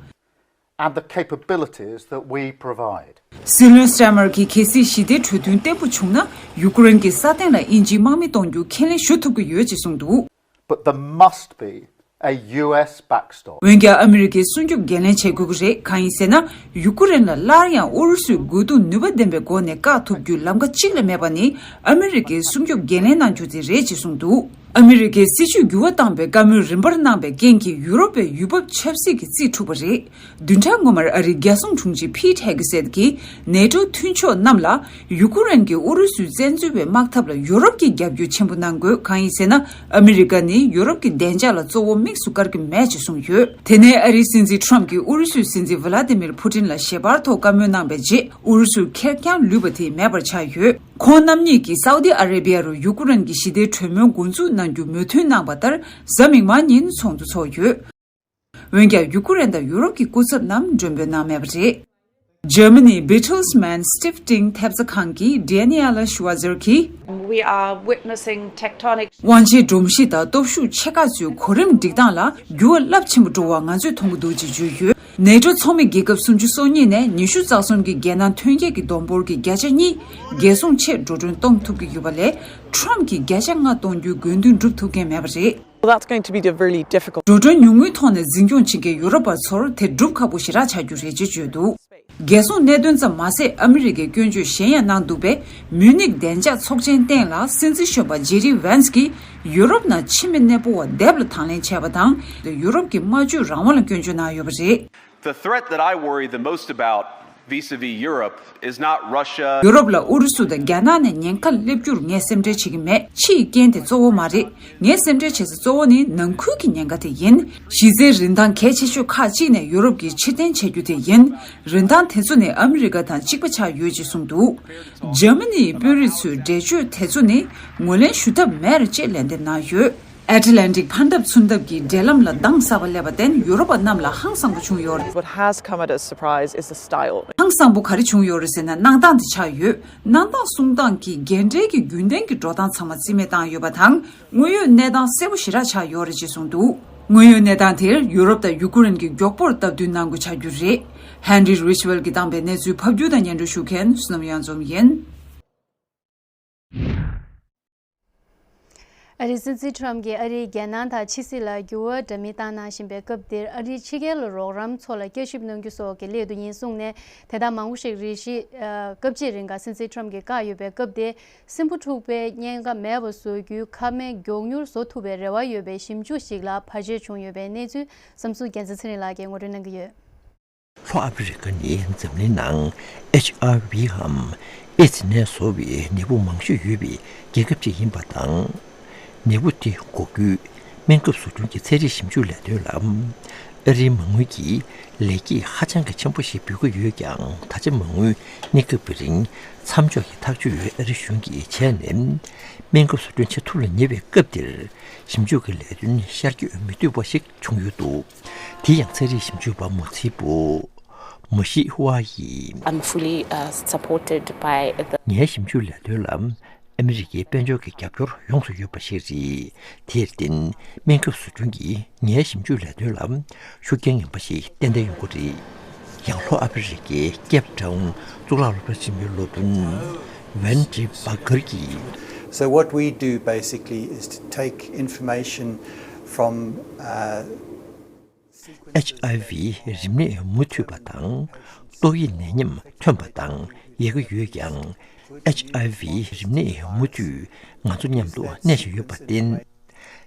And the capabilities that we provide. སྲིད་བློན་སི་ཊར་མར་གྱིས་གལ་སྲིད་ཞི་བདེའི་གྲོས་མཐུན་བརྟན་པོ་བྱུང་ན། ཡུ་ཀེ་རེན་གྱི་ས་སྟེང་ལ་དབྱིན་ཇིའི་དམག་མི་གཏོང་རྒྱུ་ཁས་ལེན་ཞུ་ཐུབ་ཀྱི་ཡོད་ཅེས་གསུངས་འདུག། But there must be a U S backstop. འོན་ཀྱང་ཨ་མི་རི་ཀས་སྲུང་སྐྱོབ་འགན་ལེན་བྱེད་དགོས་ཀྱི་རེད། གང་ཡིན་ཟེར་ན། ཡུ་ཀེ་རེན་ལ་སླར་ཡང་ཨུ་རུ་སུས་རྒོལ་རྡུང་ནུས་པ་ལྡན་པའི་སྒོ་ནས་བཀག་ཐུབ་རྒྱུའི་ལམ་ཁ་གཅིག་ལས་མེད་པ་ནི། ཨ་མི་རི་ཀས་སྲུང་སྐྱོབ་འགན་ལེན་གནང་རྒྱུ་དེ་རེད་ཅེས་གསུངས་འདུག། ཨ་མི་རི་ཀས་སྲིད་བྱུས་འགྱུར་བ་བཏང་པའི་བཀའ་མོལ་རིམ་པར་གནང་པའི་རྐྱེན་གྱིས་ཡུ་རོབ་པའི་ཡུལ་བབ་ཆབ་སྲིད་ཀྱི་རྩིས་འཁྲུགས་པ་རེད། བདུན་ཕྲག་སྔོན་མར་ཨ་རིའི་རྒྱལ་སྲུང་དྲུང་ཆེ་ཕིཊ་ཧེ་གི་སེད་ཀྱིས་ནེ་ཊོ་མཐུན་ཕྱོགས་རྣམས་ལ། ཡུ་ཀེ་རེན་གྱིས་ཨུ་རུ་སུའི་བཙན་འཛུལ་བའི་དམག་འཐབ་ལ་ཡུ་རོབ་ཀྱིས་རྒྱབ་སྐྱོར་ཆེན་པོ་གནང་དགོས། གང་ཡིན་ཟེར་ན། ཨ་མི་རི་ཀ་ནི་ཡུ་རོབ་ཀྱི་བདེ་འཇགས་ལ་གཙོ་བོ་དམིགས་སུ་བཀར་གྱི་མེད་ཅེས་གསུངས་ཡོད། དེ་ནས་ཨ་རིའི་སྲིད་འཛིན་ཁྲོམ་གྱིས་ཨུ་རུ་སུའི་སྲིད་འཛིན་ཝི་ལ་ཏི་མིར་ཕུ་ཏིན་ལ་ཞལ་པར་ཐོག་བཀའ་མོལ་གནང་པའི་རྗེས། ཨུ་རུ་སུར་ཁེར་རྐྱང་ལུས་པ་དེ་མེད་པར་ཆགས་ཡོད། ཁོང་རྣམ་གཉིས་ཀྱིས་སའུ་ཏི་ཨ་རེ་བྷི་ཡ་རུ་ཡུ་ཀེ་རེན་གྱི་ཞི་བདེའི་གྲོས་མོལ་འགོ་འཛུགས་གནང་རྒྱུ་མོས་མཐུན་གནང་བ་ལྟར། གཟའ་མིག་དམར་ཉིན་ཚོགས་འདུ་ཚོགས་ཡོད། འོན་ཀྱང་། ཡུ་ཀེ་རེན་དང་ཡུ་རོབ་ཀྱི་སྐུ་ཚབ་རྣམས་མགྲོན་འབོད་གནང་མེད་པ་རེད། འཇར་མ་ནིའི་Bertelsmann Stiftung ཐེབས་རྩ་ཁང་གི་Daniela Schwarzer གྱིས། We are witnessing tectonic དབང་ཆའི་སྒྲོམ་གཞི་དང་སྟོབས་ཤུགས་ཆེ་ཁག་ཚོའི་གོ་རིམ་སྒྲིག་སྟངས་ལ་འགྱུར་བ་རླབས་ཆེན་པོ་འགྲོ་བ་ང་ཚོས་མཐོང་གི་འདུག་ཅེས་བརྗོད་ཡོད། ནེ་ཊོ་ཚོགས་མི་རྒྱལ་ཁབ་སུམ་ཅུ་སོ་གཉིས་ནས་ཉི་ཤུ་རྩ་གསུམ་གྱིས་རྒྱལ་ནང་ཐོན་སྐྱེད་ཀྱི་བསྡོམས་འབོར་གྱི་བརྒྱ་ཆ་གཉིས་རྒྱལ་སྲུང་ཆེད་འགྲོ་གྲོན་གཏོང་ཐུབ་ཀྱི་ཡོད་པ་ལས། ཁྲོམ་གྱིས་བརྒྱ་ཆ་ལྔ་གཏོང་རྒྱུའི་དགོས་འདུན་སྒྲུབ་ཐུབ་མཁན་མེད་པ་རེད། Well, that's going to be really difficult. འགྲོ་གྲོན་ཉུང་ངུའི་ཐོག་ནས་འཛིན་སྐྱོང་བྱེད་མཁན་ཡུ་རོབ་པ་ཚོར་དེ་སྒྲུབ་ཁག་པོ་ཞེ་དྲག་ཆགས་རྒྱུ་རེད་ཅེས་བརྗོད་འདུག། རྒྱལ་སྲུང་གནད་དོན་ཙམ་མ་ཟད། ཨ་མི་རི་ཀས་སྐྱོན་བརྗོད་གཞན་ཡང་གནང་འདུག་པས། མུན་ནིག་བདེ་འཇགས་ཚོགས་ཆེན་སྟེང་ལ་སྲིད་འཛིན་གཞོན་པ་ཇེ་ཌི་ཝན་སི་ཀྱིས་ཡུ་རོབ་ནང་ཕྱི་མི་གནས་སྤོ་བ་སྡེབ་ལ་དང་ལེན་བྱས་པ་དང་། ཡུ་རོབ་ཀྱི་སྨྲ་བརྗོད་རང་དབང་ལ་སྐྱོན་བརྗོད་གནང་ཡོད་པ་རེད། The threat that I worry the most about vis-a-vis Europe is not Russia. ཡུ་རོབ་ལ་ཨུ་རུ་སུ་དང་རྒྱ་ནག་ནས་ཉེན་ཁ་སླེབས་རྒྱུར་ངས་སེམས་ཁྲལ་བྱེད་ཀྱི་མེད། ཕྱིའི་རྐྱེན་དེ་གཙོ་བོ་མ་རེད། ངས་སེམས་ཁྲལ་བྱེད་ས་གཙོ་བོ་ནི་ནང་ཁུལ་གྱི་ཉེན་ཁ་དེ་ཡིན། གཞི་རྩའི་རིན་ཐང་གལ་ཆེ་ཤོས་ཁག་ཅིག་ནས་ཡུ་རོབ་ཀྱིས་ཕྱིར་འཐེན་བྱ་རྒྱུ་དེ་ཡིན། རིན་ཐང་དེ་ཚོ་ནི་ཨ་མི་རི་ཀ་དང་གཅིག་པ་ཆགས་ཡོད་ཅེས་གསུངས་འདུག། འཇར་མ་ནིའི་དཔོན་རིགས་ཚོས་འགྲེལ་བརྗོད་དེ་ཚོ་ནི་ངོས་ལེན་ཞུ་ཐབས་མེད་ཅེས་ལན་འདེབས་གནང་ཡོད། ཨེཊ་ལན་ཊིག་ཕར་འདབས་ཚུར་འདབས་ཀྱི་འབྲེལ་ལམ་ལ་འདང་ས་པ་སླེབས་པར་བརྟེན། ཡུ་རོབ་པ་རྣམས་ལ་ཧང་སངས་པོ་བྱུང་ཡོད་རེད། What has come at a surprise is the style. ཧང་སངས་པོ་ག་རེ་བྱུང་ཡོད་རེད་ཟེར་ན། གནང་སྟངས་དེ་ཆགས་ཡོད། གནང་སྟངས་གསུང་སྟངས་ཀྱིས་འགན་འཁྲིའི་རྒྱུན་ལྡན་གྱི་འགྲོ་སྟངས་ཚང་མ་རྩིས་མེད་བཏང་ཡོད་པ་དང་། དངོས་ཡོད་གནས་སྟངས་གསལ་པོ་ཞེ་དྲག་ཆགས་ཡོད་རེད་ཅེས་གསུངས་འདུག། དངོས་ཡོད་གནས་སྟངས་དེར་ཡུ་རོབ་དང་ཡུ་ཀེ་རེན་གྱིས་མགྱོགས་པོར་སྟབས་བསྟུན་གནང་དགོས་ཆགས་རྒྱུ་རེད། ཧན་རི་རིཆ་ཝེལ་གྱིས་བཏང་པའི་གནས་ཚུལ་ཕབ་སྒྱུར་དང་སྙན་སྒྲོན་ཞུ་མཁན་བསོད་ནམས་གཡང་འཛོམས་ཡིན། ཨ་རིའི་སྲིད་འཛིན་ཁྲོམ་གྱིས་ཨ་རིའི་རྒྱལ་ནང་དང་ཕྱི་སྲིད་ལ་འགྱུར་བ་འདྲ་མིན་བཏང་གནང་བཞིན་པའི་སྐབས་འདིར། ཨ་རིའི་ཕྱི་རྒྱལ་ལ་རོགས་རམ་ཚོགས་ལ་བསྐྱར་ཞིབ་གནང་རྒྱུ་སོགས་ཀྱི་སླད་དུ་ཡིན་གསུངས་ནས། དེ་དག་མང་པོ་ཞིག་རེ་ཞིག་ཨ་སྐབས་གཅིག་རིང་ག་སྲིད་འཛིན་ཁྲོམ་གྱིས་བཀག་ཡོད་པའི་སྐབས་དེ། སྲིན་འབུ་འཁྲུག་པའི་ཉེན་ཁ་མེད་པ་བཟོ་རྒྱུའི་ཁ་སྨན་མགྱོགས་མྱུར་བཟོ་ཐུབ་པའི་རེ་བ་ཡོད་པའི་ཞིབ་འཇུག་ཞིག་ལ་བར་ཆད་བྱུང་ཡོད་པའི་གནས་ཚུལ་བསམ་ཚུལ་རྒྱལ་མཚན་ཚེ་རིང་ལགས་ཀྱིས་ངོ་སྤྲོད་གནང་གི་ཡོད། ལྷོ་ཨ་ཕི་རི་ཀ་ནི་འཛམ་གླིང་ནང་ཨེཆ་ཨའི་ཝི་འམ་ཨེ་ཛི་ནད་བཟོ་བའི་ནད་འབུ་མང་ཤོས་ཡོད་པའི་རྒྱལ་ཁབ་ཅིག་ཡིན་པ་དང་། ནད་འབུ་དེ་འགོག་རྒྱུའི་སྨན་ཁབ་བཟོ་སྐྲུན་གྱི་ཚན་རིག་ཞིབ་འཇུག་ལས་དོན་ལ་ ཨ་རིའི་མ་དངུལ་གྱིས་ལེགས་སྐྱེས་ཧ་ཅང་གི་ཆེན་པོ་ཞིག་འབུལ་གྱི་ཡོད་ཀྱང་། ད་ཆ་མ་དངུལ་གནས་སྐབས་ཀྱི་རིང་མཚམས་འཇོག་གི་ཐག་གཅོད་ཨ་རི་གཞུང་གིས་བྱས་ནས། སྨན་ཁབ་བཟོ་སྐྲུན་བྱེད་ཐུབ་ལ་ཉེ་བའི་སྐབས་འདིར། ཞིབ་འཇུག་གི་ལས་དོན་ཤར་བསྐྱོད་མི་ཐུབ་པ་ཞིག་བྱུང་ཡོད་འདུག་དེ་ཡང་ཚན་རིག་ཞིབ་འཇུག་པ་མོ་ཚི་པོ་མོ་ཤི་ཧྭ་ཡིས། I'm fully, uh, supported by the ངའི་ཞིབ་འཇུག་ལས་དོན་ལ་ཨ་མི་རི་ཀའི་དཔལ་འབྱོར་གྱི་རྒྱབ་སྐྱོར་ཡོངས་སུ་ཡོད་པ་ཞིག་རེད། དེར་བརྟེན། སྨན་ཁབ་བཟོ་སྐྲུན་གྱི་ངའི་ཞིབ་འཇུག་ལས་དོན་ལ་ཤུགས་རྐྱེན་ངན་པ་ཞིག་ཏན་ཏན་ཡོང་གི་རེད། ཡང་ལྷོ་ཨ་ཕི་རི་ཀའི་ཀེབ་ཊའུན་གཙུག་ལག་སློབ་གྲྭ་ཆེན་མོའི་སློབ་དཔོན་ཝན་ཏྲི་བྷ་གར་གྱིས། So what we do basically is to take information from, uh, ཨེཆ་ཨའི་ཝི་རིམས་ནད་མུ་མཐུད་པ་དང་། ཏོག་དབྱིབས་ནད་ཡམས་ཐོན་པ་དང་ཡལ་གྱི་ཡོད་ཀྱང་། ཨེཆ་ཨའི་ཝི་རིམས་ནད་མུ་མཐུད་ང་ཚོ་མཉམ་དུ་གནས་བཞིན་ཡོད་པར་བརྟེན།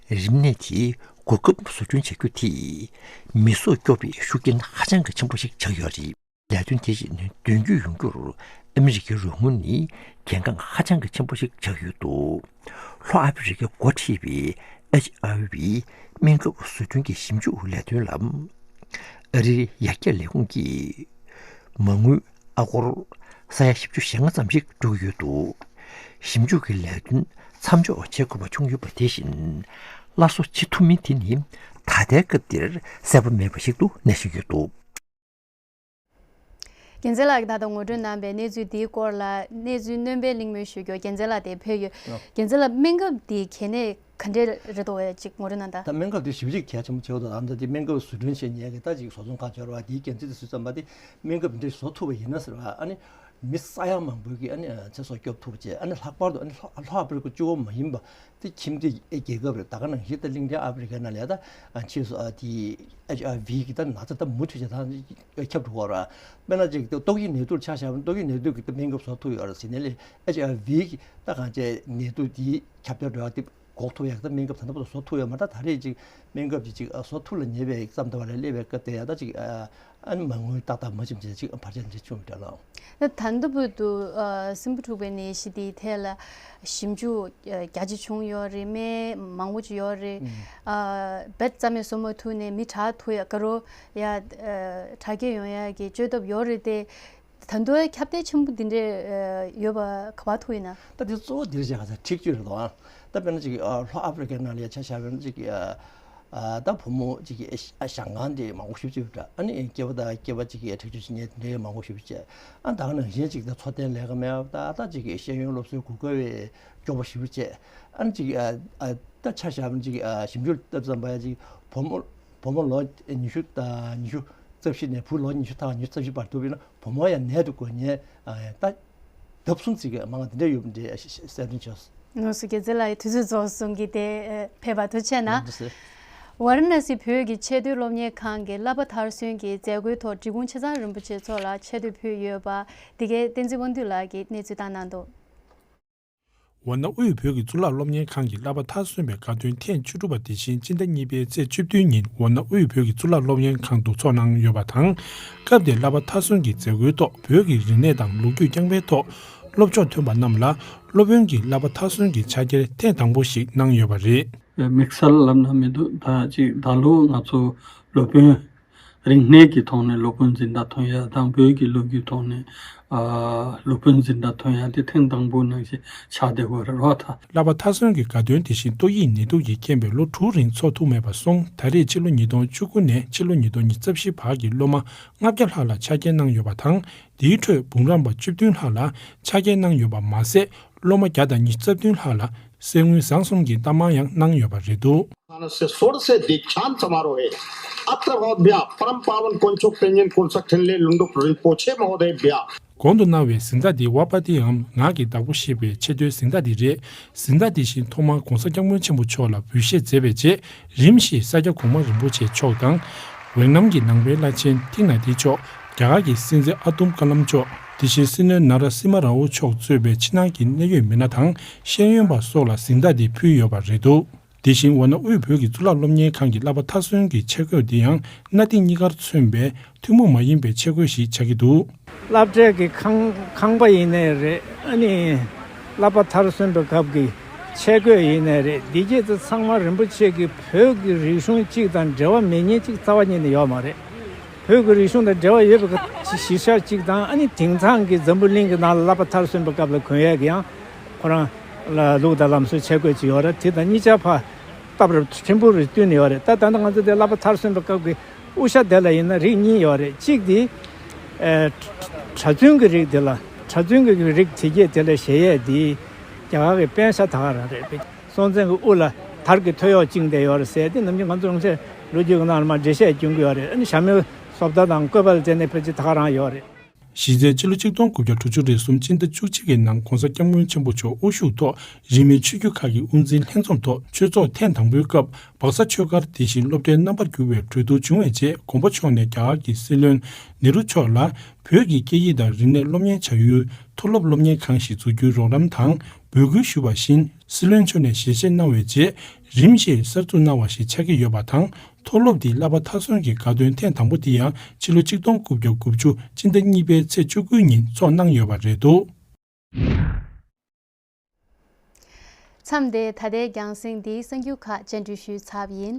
རིམས་ནད་དེའི་གོ་སྐབས་བཟོ་སྐྲུན་བྱ་རྒྱུ་དེས་མི་སྲོག་སྐྱོབ་པའི་ཤུགས་རྐྱེན་ཧ་ཅང་གི་ཆེན་པོ་ཞིག་ཆགས་ཡོད་རེད། ལས་དོན་དེ་བཞིན་དོན་འཁྱོལ་ཡོང་རྒྱུར་ཨ་མི་རི་ཀའི་རོགས་དངུལ་ནི་གལ་འགངས་ཧ་ཅང་གི་ཆེན་པོ་ཞིག་ཆགས་ཡོད་འདུག་ལྷོ་ཨ་ཕི་རི་ཀས་འགོ་ཁྲིད་པའི་ཨེཆ་ཨའི་ཝི་སྨན་ཁབ་བཟོ་སྐྲུན་གྱི་ཞིབ་འཇུག་ལས་དོན་ལ་ཨ་རིའི་ཡར་རྒྱས་ལས་ཁུངས་ཀྱིས་མ་དངུལ་ཨ་སྒོར་ས་ཡ་བཞི་བཅུ་ཞེ་ལྔ་ཙམ་ཞིག་སྤྲོད་ཀྱི་ཡོད་འདུག་ཞིབ་འཇུག་གི་ལས་དོན་མཚམས་འཇོག་བྱེད་དགོས་པ་བྱུང་ཡོད་པ་དེ་བཞིན། སླར་གསོ་བྱེད་ཐུབ་མིན་དེ་ནི་ད་ལྟའི་སྐབས་འདིར་གསལ་པོ་མེད་པ་ཞིག་ཏུ་གནས་བཞིན་ཡོད་འདུག་རྒྱལ་མཚན་ལགས་ཀྱིས་ད་ལྟ་ངོ་སྤྲོད་གནང་བའི་གནས་ཚུལ་འདིའི་སྐོར་ལ་གནས་ཚུལ་སྣོན་པའི་གླེང་མོལ་ཞུ་རྒྱུར་རྒྱལ་མཚན་ལགས་དེ་ཕེབས་ཡོད། ཨོ། རྒྱལ་མཚན་ལགས། སྨན་ཁབ་འདི་གལ་གནད་ག་འདྲས་རེད་འདུག་བས་ཅིག་ངོ་སྤྲོད་གནང་དང་། ད་སྨན་ཁབ་འདི་ཞེ་པོ་ཅིག་གལ་ཆེན་པོ་ཆགས་འདུག་ཨ་ནི་འདི་སྨན་ཁབ་བཟོ་སྐྲུན་བྱེད་མཁན་གྱི་ད་ཅིག་བཟོ་ཚོང་ཁང་འབྱོར་བ་འདིའི་འགན་འཛིན་དེ་སུས་བརྩམས་པ་དེ་སྨན་ཁབ་འདི་འདྲ་བཟོ་ཐུབ་པ་ཡིན་ན་ཟེར་བ། ཨ་ནི་མི་ས་ཡ་མང་པོའི་གི་ཨ་ནི་ཚེ་སྲོག་སྐྱོབ་ཐུབ་པ་བྱས། ཨ་ནི་ལྷག་པར་དུ་ཨ་ནི་ལྷོ་ལྷོ་ཨ་ཕི་རི་ཀ་གཅིག་པོ་མ་ཡིན་པ། དེ་ཁྱིམ་མཚེས་རྒྱལ་ཁབ་རེད། ད་ག་ནང་བཞིན་ད་གླིང་ཕྲན་ཨ་ཕི་རི་ཀ་ནང་ལ་ཡ་ད་ཕྱིས་སུ་ཨ་དེ་ཨེཆ་ཨའི་ཝི་གི་ད་ན་ཚ་ད་མུ་མཐུད་བྱས་ད་ཁྱབ་འགྲོ་བ་ར། དཔེར་ན་ཅིག་ཏོག་དབྱིབས་ནད་དུག་ཆ་བཞག་པ་ན་ཏོག་དབྱིབས་ནད་དུག་གི་ད་སྨན་ཁབ་བཟོ་ཐུབ་ཡོད་རེད་ཟེར་ནས་ལས་ཨེཆ་ཨའི་ཝི་གི་ད་གང་བྱས་ནད་དུག་དེ་ཁྱབ་གདལ་འགྲོ་ཡག་དེ་འགོག་ཐུབ་ཡག་ད་སྨན་ཁབ་ད་ལྟ་བར་དུ་བཟོ་ཐུབ་ཡོད་མ་རེད། ད་ད་རེས་ཅིག་སྨན་ཁབ་ཅིག་ཅིག་བཟོ་ཐུབ་ལ་ཉེ་བའི་མཚམས་ད་བར་ལ་སླེབས་པའི་སྐབས་དེ་ཡ་ད་ཅིག་ཨ་ནི་མ་དངུལ་ཏག་ཏག་མ་བྱུང་བྱས་ཅིག་བར་ཆད་འདྲ་བྱུང་འདྲ་ལགས། ད་ད་ལྟ་བར་དུ་ཨ་སྲིན་འབུ་འཁྲུགས་པའི་ནད་གཞི་དེའི་ཐད་ལ་ཞིབ་འཇུག་ཨ་རྒྱ་ཆེ་བྱུང་ཡོད་རེད། སྨན་མང་པོ་ཅིག་ཡོད་རེད། ཨ་བེད་རྩ་མེད་བཟོ་མ་ཐུབ་ནས་མི་དྲག་ཐུག་ཡ་དགའ་རོགས་ཡ་ཨ་དྲག་སྐྱེད་ཡོང་ཡ་གི་བཅོས་ཐབས་ཡོད་རེད་དེ། ད་དུང་ཁྱབ་གདལ་ཆེན་པོ་འདི་འདྲས་ཨ་ཡོད་པ་ག་པར་ཐུག་ཡིན་ན། ད་དེ་གཙོ་བོ་འདིར་བྱས་ག་ས་འཁྲིག་སྤྱོད་རེད་དོ། ཨ་ད་དཔེར་ན་ཅིག་ཨ་ལྷོ་ཨ་ཕི་རི་ཀའི་ནང་ལ་ཡ་ཆ་བཞག་པ་ན་ཅིག་ཨ། ཨ་ད་བུ་མོ་གཅིག་གི་ཨ་ཞང་ཁང་དེ་མང་པོ་ཞེ་པོ་ཅིག་ཡོད་འདྲ། ཨ་ནི་སྐྱེས་པ་དང་སྐྱེས་པ་གཅིག་གི་འཁྲིག་སྤྱོད་བྱེད་མཁན་དེ་འདྲའི་མང་པོ་ཞེ་པོ་ཅིག་ཨ་ད་ག་ནང་བཞིན་གཅིག་ད་འཚོ་རྟེན་ལས་ཀ་མེད་པ་དང་། ཨ་ད་གཅིག་གི་ཤེས་ཡོན་སློབ་གསོའི་གོ་སྐབས་སྐྱོ་པོ་ཞེ་པོ་བྱས། ཨ་ནི་གཅིག་ཨ་ཨ་ད་ཆ་བཞག་པ་ན་གཅིག་ཨ་ཞིབ་འཇུག་ལྟ་བུ་བརྩམས་པ་ཡ་གཅིག་བུ་མོ་བུ་མོ་ལོ་ཉི་ཤུ་དང་ཉི་ཤུ་རྩ་བཞི་ནས་བུ་ལོ་ཉི་ཤུ་ཐམ་ཉི་ཤུ་རྩ་བཞི་བར་འདུག་པས་ན། བུ་མོ་ཡང་ནད་དུ་འགོས་མཁན་ཨ་ད་ལྡབ་གསུམ་ཙམ་གྱི་མང་བ་འདི་འདྲ་ཡོད་པ་འདྲ་གསལ་སྟོན་བྱས་སོང་། ངོས་སུ་རྒྱལ་མཚན་ལགས་ཡི་དུས་ཚོད་རྫོགས་སོང་གི་དེ་ཕེབས་པར་ཐུགས་རྗེ་ཆེ་གནང་། ལགས་སོ། ཝཱ་ར་ཎ་སི་བོད་ཀྱི་ཆེས་མཐོའི་སློབ་གཉེར་ཁང་གི་བསླབ་པ་མཐར་སོན་གྱི་མཛད་སྒོའི་ཐོག་འབྲི་གུང་ཆེ་ཚང་རིན་པོ་ཆེ་མཆོག་ལ་ཆེ་བསྟོད་ཕུལ་ཡོད་པ་འདི་གའི་བསྟན་འཛིན་དབང་འདུས་ལགས་ཀྱིས་གནས་ཚུལ་བཏང་གནང་འདུག་ཝཱ་ཎ་དབུས་བོད་ཀྱི་གཙུག་ལག་སློབ་གཉེར་ཁང་གི་བསླབ་པ་མཐར་སོན་པའི་དགའ་སྟོན་ཐེངས་བཅུ་དྲུག་པ་དེ་བཞིན་སྤྱི་ཟླ་གཉིས་པའི་ཚེས་བཅུ་བདུན་ཉིན་ཝཱ་ཎ་དབུས་བོད་ཀྱི་གཙུག་ལག་སློབ་གཉེར་ཁང་དུ་འཚོགས་གནང་ཡོད་པ་དང་། སྐབས་དེར་བསླབ་པ་མཐར་སོན་གྱི་མཛད་སྒོའི་ཐོག་བོད་ཀྱི་རིག་གནས་དང་ལོ་རྒྱུས་རྐྱང་པའི་ཐོག་སློབ་སྦྱོང་ཐོན་པ་རྣམས་ལ་སློབ་དཔོན་གྱི་བསླབ་པ་མཐར་སོན་གྱི་ཕྱག་འཁྱེར་ཐེངས་དང་པོ་ཞིག་གནང་ཡོད་པ་རེད། དམིགས་བསལ་ལབ་ན་མི་འདུག་ད་ཅིག་ད་ལོ་ང་ཚོ་སློབ་དཔོན་རིག་གནས་ཀྱི་ཐོག་ནས་སློབ་དཔོན་འཛིན་གྲྭ་ཐོན་ཡ་དང་། བོད་ཀྱི་ལོ་རྒྱུས་ཐོག་ནས་ཨ་སློབ་དཔོན་འཛིན་གྲྭ་ཐོན་ཡ་དེ་ཐེངས་དང་པོ་ནང་བཞིན་ཆགས་བསྡད་ཡོད་རེད་བ་ད། བསླབ་པ་མཐར་སོན་གྱི་དགའ་སྟོན་དེ་བཞིན་ཏོག་དབྱིབས་ནད་དུག་གིས་རྐྱེན་པས་ལོ་དྲུག་རིང་འཚོགས་ཐུབ་མེད་པར་སོང་། ད་རེས་ཕྱི་ལོ་ཉིས་སྟོང་བཅུ་དགུ་ནས་ཕྱི་ལོ་ཉིས་སྟོང་ཉི་ཤུ་རྩ་བཞི་བར་གྱི་སློབ་མ་ལྔ་བརྒྱ་ལྷག་ལ་ཆ་རྐྱེན་གནང་ཡོད་པ་དང་། དེའི་ཁྲོད་འབུམ་རམས་པ་བཅུ་བདུན་ལྷག་ལ་ཆ་རྐྱེན་གནང་ཡོད་པ་མ་ཟད། སློབ་མ་བརྒྱ་དང་ཉི་ཤུ་རྩ་བདུན་ལྷག་ལ་གསེར་དངུལ་བཟང་གསུམ་གྱི་གཏའ་མ་ཡང་གནང་ཡོད་པ་རེད་འདུག षोडश दीक्षांत समारोहे अत्र होद्भ्य परम पावन कोंचोक तेंजिन कुलसक ठिनले लुंडुप रिंपोचे महोदयभ्य གོང་དུ་གནང་བའི་གཟེངས་རྟགས་འདི་ཝ་པ་ཏི་འམ་ངག་གི་བདག་པོ་ཞེས་པའི་ཆེས་མཐོའི་གཟེངས་རྟགས་འདི་རེད། གཟེངས་རྟགས་འདི་བཞིན་ཐོག་མར་༧གོང་ས་༧སྐྱབས་མགོན་ཆེན་པོ་མཆོག་ལ་འབུལ་བཞེས་མཛད་པའི་རྗེས། རིམ་བཞིན་ས་སྐྱ་གོང་མ་རིན་པོ་ཆེ་མཆོག་དང་། ཝེ་ནམ་གྱི་ནང་པའི་བླ་ཆེན་ཐིག་ནཱ་ཐི་མཆོག་རྒྱ་གར་གྱི་སྲིད་འཛིན་ཨ་ཏུམ་ཀ་ལམ་མཆོག་དེ་བཞིན་སྲིད་བློན་ན་ར་སི་མ་ར་ཨུ་མཆོག་གཙོས་པའི་ཕྱི་ནང་གི་གནད་ཡོད་མི་སྣ་དང་ཤེས་ཡོན་པ་སོགས་ལ་གཟེངས་རྟགས་འདི་ཕུལ་ཡོད་པ་རེད་འདུག་དེ་བཞིན་ཝཱ་ཎ་དབུས་བོད་ཀྱི་གཙུག་ལག་སློབ་གཉེར་ཁང་གི་བསླབ་པ་མཐར་སོན་གྱི་ཆས་གོས་འདི་ཡང་གནའ་དེང་གཉིས་ཀར་མཚོན་པའི་ཐུན་མོང་མ་ཡིན་པའི་ཆས་གོས་ཤིག་ཆགས་ཀྱི་འདུག་སློབ་གྲྭའི་གི་ཁང་ཁང་པ་ཡིན་ནའི་རེད། ཨ་ནི་བསླབ་པ་མཐར་སོན་པའི་སྐབས་ཀྱི་ ཆས་གོས་ཡིན་ནའི་རེད། འདི་སྐད་དུ་ཚང་མ་རིན་པོ་ཆེ་གི་བོད་ཀྱི་རིག་གཞུང་གཅིག་དང་འབྲེལ་བ་མེད་མཁན་གཅིག་རྩ་བ་ཉིད་ནས་ཡོད་མ་རེད། བོད་ཀྱི་རིག་གཞུང་དང་འབྲེལ་བ་ཡོད་པའི་གཞི་ཤར་གཅིག་དང་། ཨ་ནི་དེང་སང་གི་འཛམ་བུ་གླིང་གི་ནང་ལ་བསླབ་པ་མཐར་སོན་པའི་སྐབས་ལ་གོན་ཡས་ཀྱི་ཡང་ཁོ་རང་ལ་ལུགས་དང་ལམ་སྲོལ་ཆས་གོས་ཅིག་ཡོད་རེད། དེ་དང་གཉིས་ཆ་ཕ་སྟབས་རེ་ཕྲན་བུ་རེ་བསྟུན་ནས་ཡོད་རེད། ད་ད་ལྟ་ང་ཚོ་དེ་བསླབ་པ་མཐར་སོན་པའི་སྐབས་ཀྱི་དབུ་ཞྭ་དེ་ལ་ཡིན་ན་རིགས་གཉིས་ཡོད་རེད། གཅིག་དེ་ཨེ་གྲྭ་བཙུན་གྱི་རིགས་དེ་ལ། གྲྭ་བཙུན་གྱི་རིགས་དེ་སྐད་དེ་ལ་བཞེས་ཡས་དེ་རྒྱ་གར་གྱི་པེན་ཤ་ད་ག་རང་རེད། སྲོང་བཙན་གྱི་དབུ་ལ་དར་གྱི་ཐོད་གཡོག་བཅིངས་བསྡད་ཡོད་རེད་ཟེར་དེ་ནམ་རྒྱུན་ང་ཚོ་རང་ཆས་ལོ་རྒྱུས་ཀྱི་ནང་ལ་མར་འགྲེལ་བཤད་སྐྱོན་གྱི་ཡོད་རེད། ཨ་ནི་ཞྭ་མོའི་བཟོ་ལྟ་དང་བཀོད་པ་ལ་བརྟེན་ནས་ཕལ་ཆེར་ད་ག་རང་ཡོད་རེད། གཞི་རྩའི་ཕྱི་ལོ་ཆིག་སྟོང་དགུ་བརྒྱ་དྲུག་ཅུ་རེ་གསུམ་སྤྱི་ཟླ་བཅུ་གཅིག་གི་ནང་༧གོང་ས་༧སྐྱབས་མགོན་ཆེན་པོ་མཆོག་དབུ་བཞུགས་ཐོག་རིས་མེད་ཆོས་བརྒྱུད་ཁག་གི་དབུ་འཛིན་ལྷན་འཛོམས་ཐོག་ཆོས་ཚོགས་ཐེངས་དང་པོའི་སྐབས་སྦག་ས་ཆོས་སྒར་དེ་བཞིན་སློབ་གྲྭའི་རྣམ་པར་གྱུར་བའི་གྲོས་བསྡུར་བྱུང་བའི་རྗེས། མགོན་པོ་མཆོག་ནས་རྒྱ་གར་གྱི་སྲིད་བློན་ནེ་རུ་མཆོག་ལ་བོད་ཀྱི་སྐད་ཡིག་དང་རིག་གནས་སློབ་གཉེར་བྱ་ཡུལ་མཐོ་སློབ་སློབ་གཉེར་ཁང་ཞིག་འཛུགས་རྒྱུའི་རོགས་རམ་དང་འབོད་སྐུལ་ཞུས་པ་བཞིན། སྲིད་བློན་མཆོག་ནས་ཞལ་བཞེས་གནང་བའི་རྗེས། རིམ་བཞིན་གསར་འཛུགས་གནང་བ་ཞིག་ཆགས་ཀྱི་ཡོད་པ་དང་། མཐོ་སློབ་འདིའི་བསླབ་པ་མཐར་སོན་གྱི་དགའ་སྟོན་ཐེངས་དང་པོ་འདི་ཡང་ཕྱི་ལོ་ཆིག་སྟོང་དགུ་བརྒྱ་དགུ་བཅུ་སྤྱི་ཟླ་གཉིས་པའི་ཚེས་བཅུ་དགུ་ཉིན་འཚོགས་གནང་ཡོད་པ་རེད་འདུག། མཚམས་འདིར་ད་ལྟའི་རྒྱང་སྲིང་འདིའི་གསར་འགྱུར་ཁག་སྙན་སྒྲོན་ཞུས་ཚར་བ་ཡིན།